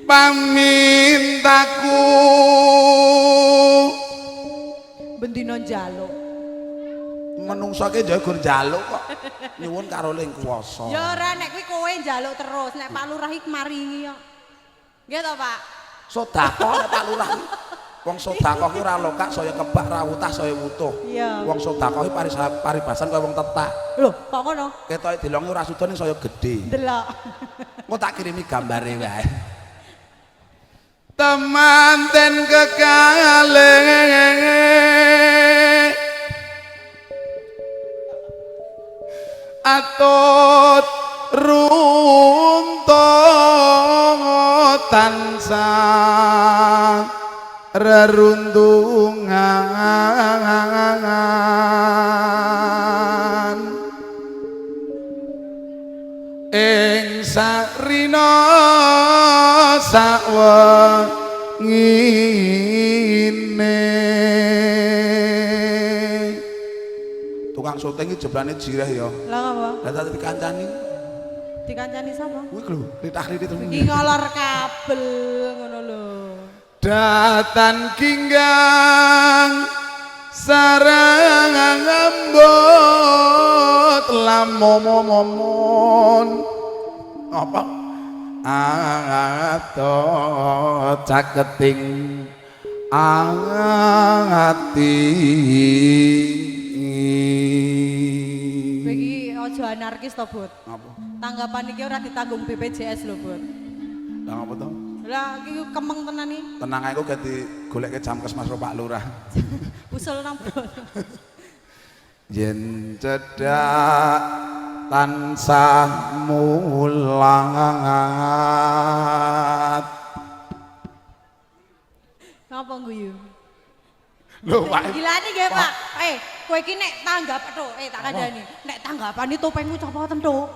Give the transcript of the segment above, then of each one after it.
Pamintaku Bendina njaluk. Menungso ki ya gur njaluk kok. Nyuwun karo ling kuwasa. Ya ora nek kuwi kowe njaluk terus, nek Pak Lurah iki maringi kok. Nggih to, Pak? Sedekah nek Pak Lurah ki. Wong sedekah ki ora lokak saya kebak ra wutah saya wutuh. Iya. Wong sedekah ki paribasan kaya wong tetak. Lho, kok ngono? Ketoke dilongi ora suda ning saya gedhe. Delok. Engko tak kirimi gambare wae. Temanten kekale atut runtuh tansah rerundungan ing sarina sawengine. Tukang syuting iki jeblane jireh ya. Lah ngapa? Lah tak dikancani. Dikancani sapa? Kuwi lho, ritah-ritih terus. Iki ngolor kabel ngono lho. Datan ginggang sarang ngambut lamomomon apa ato caketing ati. Kowe iki aja anarkis to, Bud. Apa? Tanggapan iki ora ditanggung BPJS lho, Bud. Lah ngapa to? Lah iki kemeng tenan iki. Tenang ae kok ganti goleke jam kesmas karo Pak Lurah. Usul nang Bud. Yen cedhak tansah mulat. Ngapa guyu? Lho Pak. Gilani nggih, Pak. Kowe iki nek tanggap tok, tak kandhani. Nek tanggapan iki topengmu copoten to.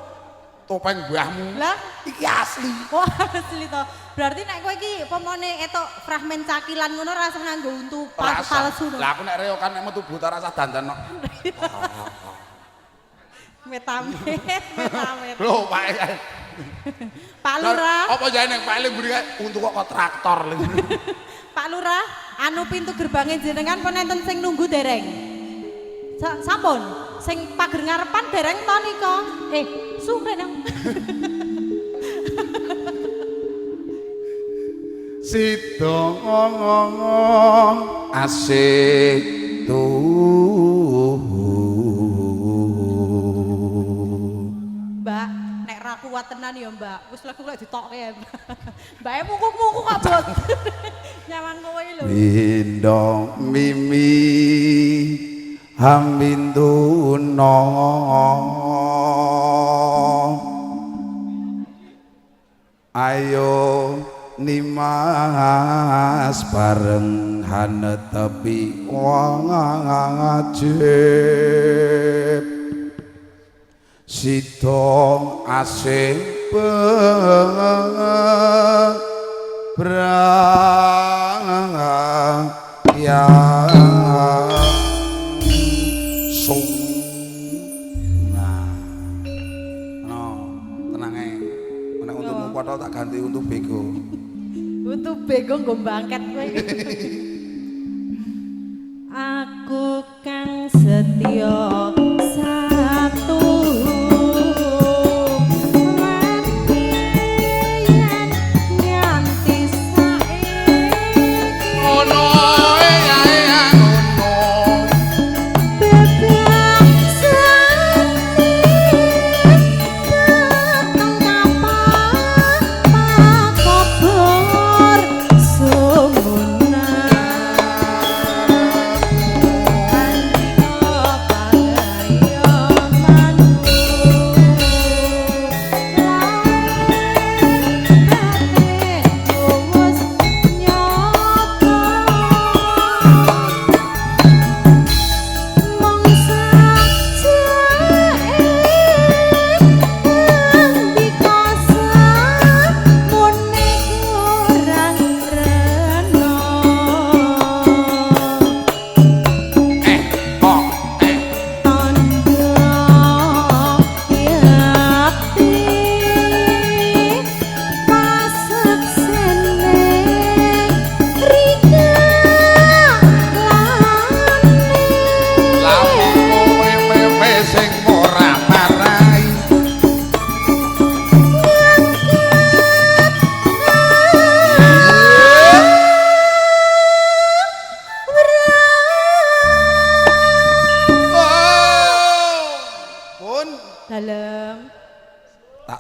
Topeng mbahmu. Lah iki asli. Wah, asli to. Berarti nek kowe iki pomone etok fragmen cakilan ngono ora usah nganggo untu palsu. Lah aku nek reokan nek metu buta rasa dandan kok. Metamit, metamit. Lho Pak. Pak Lurah. Apa jae nek Pak Eling mburi kae untu kok kok traktor. Pak Lurah, anu pintu gerbangnya jenengan pun enten sing nunggu dereng? Sampun, sing pager ngarepan dereng to nika. Sure nang. Sida asih tuhu. Mbak, nek ra kuat tenan ya, Mbak. Wis lagu lek ditokke ya, Mbak. Mbake mungkuk-mungkuk kok, Bud. Nyawang kowe lho. Windo mimi haminduna ayo nimas bareng hanetepi wajib sida asing braya sung. Nah, no, tenang ae. Nek untumu potol tak ganti untu bego. Untu bego nggo bangket kowe. Aku kang setya satu nganti saiki Ngono ya ngono.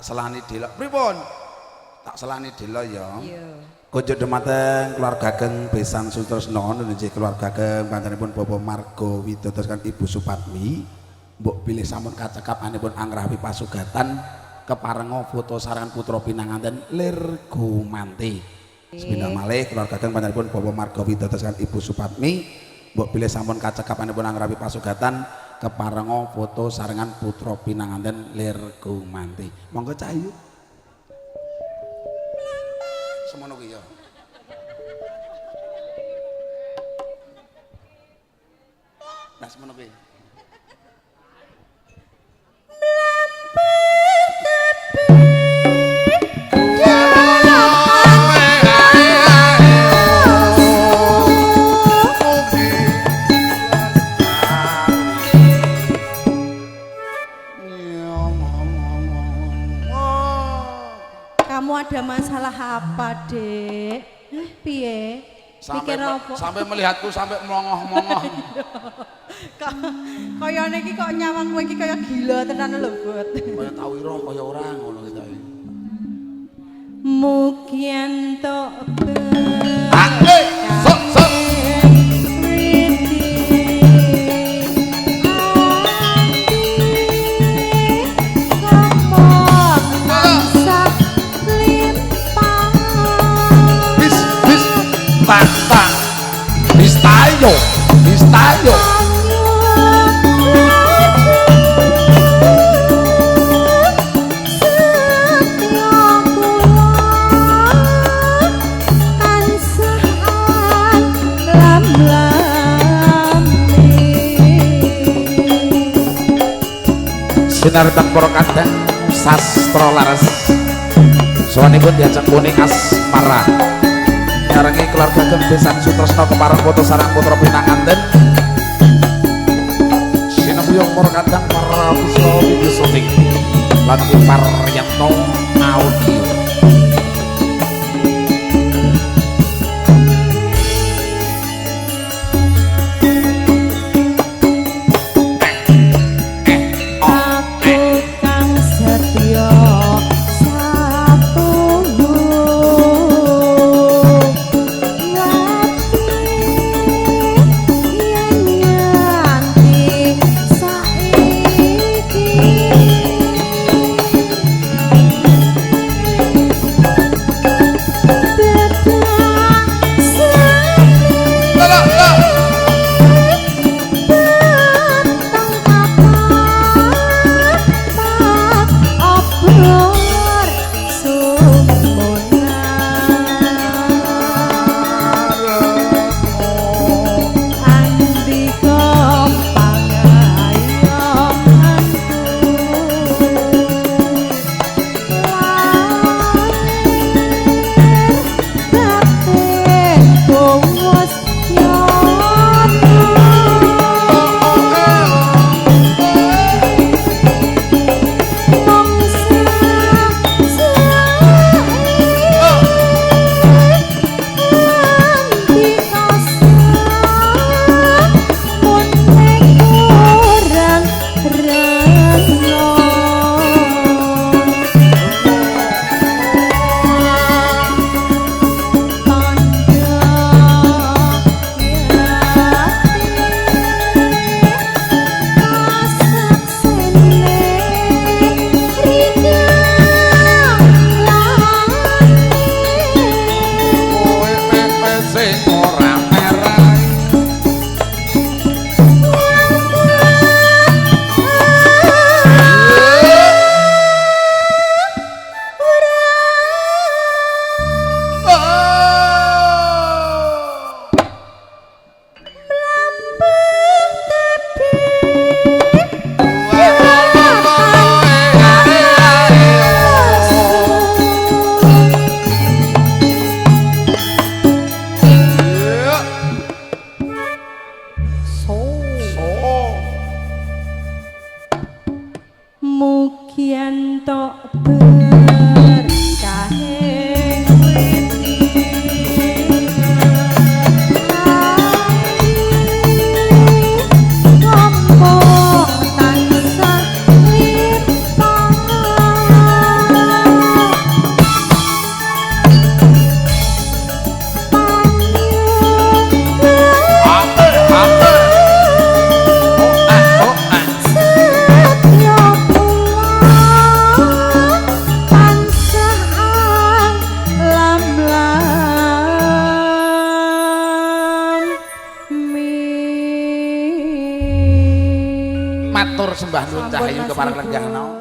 Tak selani delok. Pripun? Tak selani delok ya. Iya. Kunjuk dumateng keluarga ageng Besan Sutresno nggih keluarga ageng panjenenganipun Bapak Margo Widodo kan Ibu Supatmi. Mbok bilih sampun kacekapanipun angrawi pasugatan keparenga foto sarangan putra pinanganten lir gumanti. Sepindah malih keluarga ageng panjenenganipun Bapak Margo Widodo kan Ibu Supatmi. Mbok bilih sampun kacekapanipun angrawi pasugatan keparenga foto sarengan putra pinanganten lir gumanti. Monggo Cahyu. Semono kuwi ya. Nah, semono kuwi. Kamu ada masalah apa, Dek? Piye? Sampai Mikir apa? sampai melihatku sampai melongoh-mongoh. Kok kayane iki kok nyawang kowe iki kaya gila tenan lho, Bud. Kaya tau ira kaya ora ngono kita iki. Mugi entuk Ah, eh, sok sok. Bis bis tak tak. Bis tayo, bis tayo. Sinartan para kadang sastra laras. Sowanipun diajeng kuning asmara. Nyarengi keluarga Besan Sutresno kepareng foto sarang putra pinanganten. Sinebuyung para kadang para bisa video syuting lan Paryanto audio. Aku kang setya satuhu wati yen nganti saiki. Rahayu Mas kepareng Ribut. lenggahno.